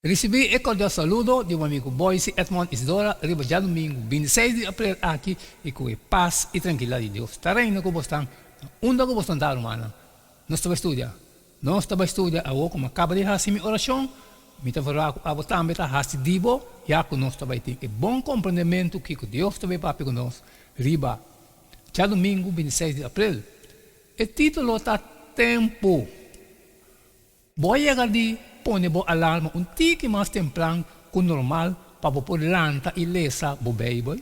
Risibí e kordial saludo di bo amigu Boyce Edmond Isidora riba djadumingu bintiseis di aprel aki i ku e pas i trankilidat di Dios ta reina ku bosnan na unda ku bosnan ta rumannan. Nos ta bai studia. Nos ta bai studia awor ku mi a kaba di hasi mi orashon, mi ta verwagt ku abo tambe ta hasi di bo ya ku nos ta bai tin e bon komprendementu kiko Dios ta bai papia ku nos riba djadumingu bintiseis di aprel. E titulo ta Tempu. Bo a yega di pone bo alarma un tiki mas tempran ku normal pa bo por lanta i lesa bo Beibel?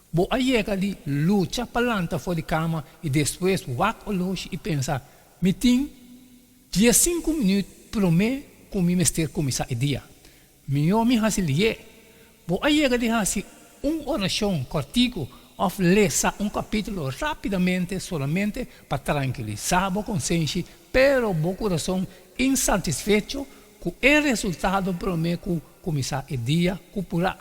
Bo a yega di lucha pa lanta for di kama i despues wak oloshi i pensa, Mi tin diesinku minüt promé ku mi mester kuminsá e dia. Mihó mi hasi lié. Bo a yega di hasi un orashon kòrtiku òf lesa un kapítulo rápidamente solamente pa trankilisá bo konsenshi, pero bo kurason insatisfecho ku e resultado promé ku kuminsá e dia ku purá?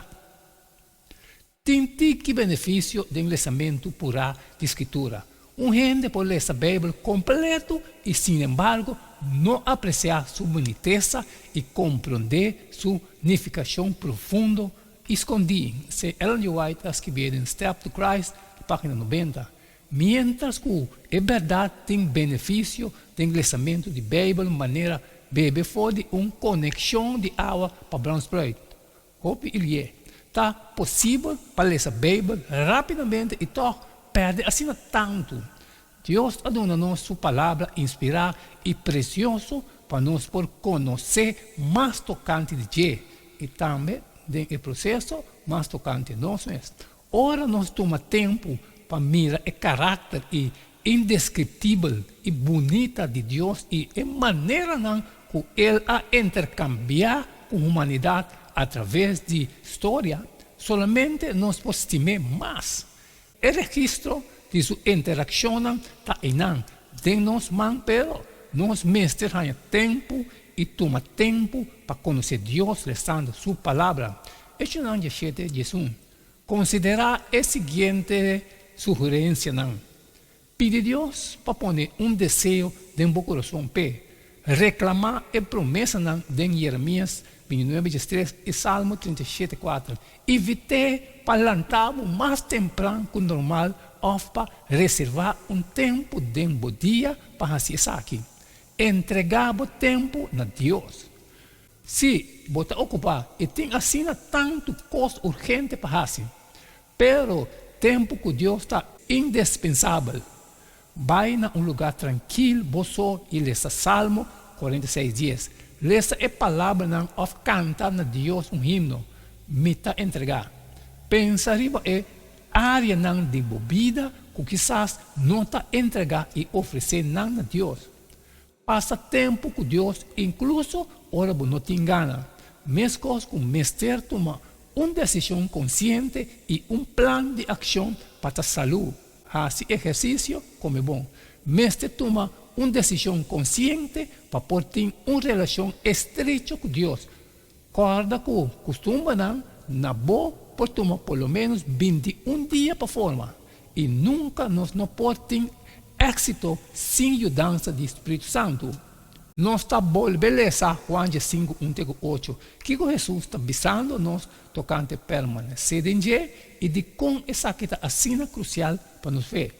Tin tiki benefisio den lesamentu purá di Skritura. Un hende por lesa Beibel kompletu i sin embargo no apresiá su bunitesa i komprondé su nifikashon profundo i skondí. Esei Ellen G. White a skibié den Step to Christ, página nobenta. Miéntras ku e bèrdat tin benefisio den lesamentu di Beibel manera bebe for di un konekshon di awa pa brònspruit, Hopi ilié. Ta posibel pa lesa Beibel rápidamente i tòg pèrdè asina tantu. Dios a duna nos su Palabra inspirá i presioso pa nos por konosé mas tokante di dje i tambe, den e proseso, mas tokante nos mes. Ora nos tuma tempu pa mira e karakter i indeskriptibel i bunita di Dios i e maneranan ku el a interkambiá ku humanidat atraves di storia, solamente nos por stim'é mas. E registro di su interakshonnan ta einan den nos man, pero nos mester haña tempu i tuma tempu pa konosé Dios lesando su Palabra. Echonan diesshete diesun. Konsiderá e siguiente sugerensianan, Pidi Dios pa pone un deseo den bo kurason p'e. Reklamá e promesanan den Jeremias bintinuebe diestres i Salmo 37 kuater. Evit'é pa lanta bo mas tempran ku normal òf pa reservá un tempu den bo dia pa hasi esaki. Entregá bo tempu na Dios. Sí, bo ta okupá i tin asina tantu kos urgente pa hasi. Pero tempu ku Dios ta indespensabel. Bai na un lugá trankil bo so i lesa Salmo 46 dies. Lesa e palabranan òf kanta na Dios un himno, Mi ta entregá. Pensa riba e áreanan di bo bida ku kisas no ta entregá i ofresé nan na Dios. Pasa tempu ku Dios inkluso ora bo no tin gana. Meskos ku mester tuma un desishon konsiente i un plan di akshon pa ta salú, hasi ehersisio, kome bon. Mester tuma un desishon konsiente pa por tin un relashon estrecho ku Dios. Kòrda ku kustumbernan na bo por tuma por lo ménos 21 dia pa forma, i nunka nos no por tin éksito sin yudansa di spiritu santu. Nos ta bolbe lesa Juan diesinku un te ku ocho. Kiko Hesus ta bisando nos tokante permanesé den dje i dikon esaki ta asina krusial pa nos fe?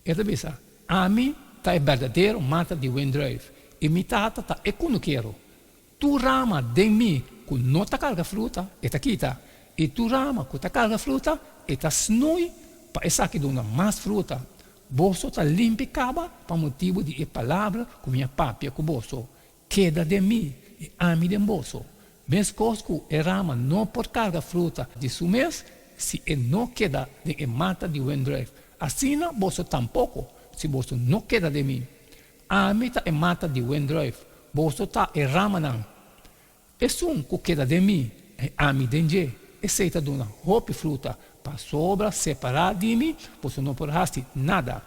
E ta bisa, Ami ta e berdadero mata di wendruif, i mi Tata ta e kunukero. Tur rama den mi ku no ta karga fruta, e ta kita, i tur rama ku ta karga fruta, e ta snui pa esaki duna mas fruta. Boso ta limpi kaba pa motibu di e palabra ku mi a papia ku boso. Keda den mi, i ami den boso. Meskos ku e rama no por karga fruta di su mes si e no keda den e mata di wendruif, asina boso tampoko si boso no keda den mi. Ami ta e mata di wendruif, boso ta e ramanan. Esun ku keda den mi i ami den dje, esei ta duna hopi fruta, pasobra separá di mi boso no por hasi nada.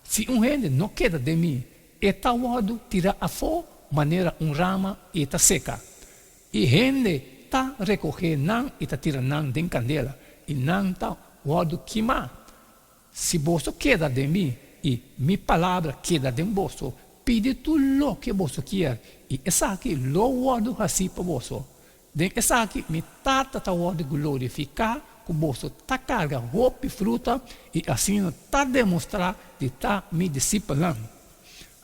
Si un hende no keda den mi, e ta wòrdu tirá afó manera un rama i e ta seka. I hende ta rekohé nan i ta tira nan den kandela, i nan ta wòrdu kimá. Si boso keda den mi i mi palabra keda den boso, pidi tur loke boso kier, i esaki lo wòrdu hasí pa boso. Den esaki mi Tata ta wòrdu glorifiká, ku boso ta karga hopi fruta i asina ta demostrá di ta mi disipelnan.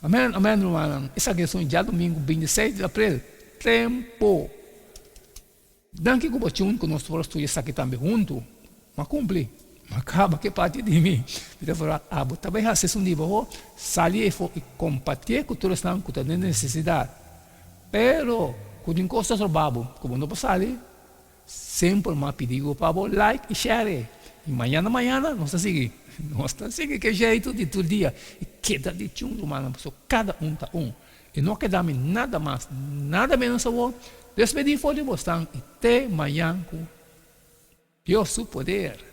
Amèn, amèn, rumannan. Esaki ta un djadumingu bintiseis di aprel. Tempu! Danki ku bo tune ku nos por a studia esaki tambe huntu. M'a kumpli. M'a kaba ku e parti di mi. Mi ta fora abo ta bai hasi esun di bo, sali efo i kompartié ku tur esnan ku ta den nesesidat. Pero ku tin kos ta stroba bo ku bo no por sali, semper m'a pidi bo pa bo like i share. I mañana mañana nos ta sigui. Nos ta sigui ku e jeitu di tur dia i keda di tune rumannan pasobra kada un ta un. I no keda mi nada mas, nada menos awor. Despedí for di bosnan i te mañan ku Dios su poder.